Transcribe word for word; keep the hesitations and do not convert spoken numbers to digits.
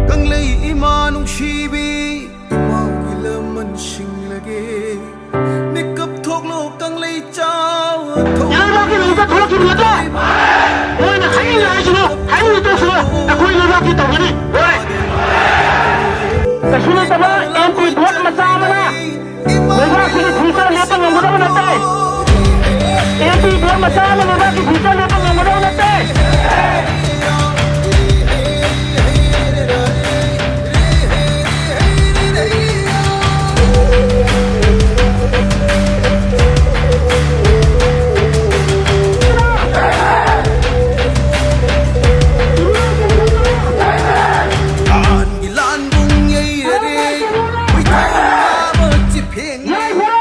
ꯀꯪꯂꯩ ꯏꯃꯥ ꯅꯨꯡꯁꯤꯕꯤ, ꯏꯃꯥꯒꯤ ꯂꯃꯟ ꯁꯤꯡꯂꯒꯦ꯫ ꯃꯤꯀꯞ ꯊꯣꯛꯂꯣ ꯀꯪꯂꯩ ꯆꯥꯎ, ꯏꯔꯩꯕꯥꯛꯀꯤ ꯅꯨꯃꯤꯠꯇ ꯊꯣꯛꯂꯛꯈꯤꯕ ꯅꯠꯇ꯭ꯔꯣ? ꯃꯣꯏꯅ ꯍꯥꯏꯅꯤꯡꯉꯦ ꯍꯥꯏꯁꯤꯅꯨ, ꯍꯥꯏꯅꯤꯡꯉꯦ ꯇꯧꯁꯤꯅꯨ, ꯑꯩꯈꯣꯏ ꯂꯩꯕꯥꯛꯀꯤ ꯇꯧꯒꯅꯤ꯫ ꯂꯣꯏꯔꯦ꯫ ꯀꯩꯁꯨ ꯂꯩꯇꯕ ꯑꯦꯝ ꯄꯤ ꯚꯣꯠ ꯃꯆꯥ ꯑꯃꯅ ꯂꯩꯕꯥꯛꯁꯤꯒꯤ ꯐ꯭ꯌꯨꯆꯔ ꯂꯦꯞꯄ ꯉꯝꯒꯗꯕ ꯅꯠꯇꯦ꯫ ꯑꯦꯝ ꯄꯤ ꯚꯣꯠ ꯃꯆꯥ ꯑꯃꯅ ꯂꯩꯕꯥꯛꯀꯤ ꯐ꯭ꯌꯨꯆꯔ ꯂꯦꯞꯄ ꯉꯝꯒꯗꯕ ꯅꯠꯇꯦ꯫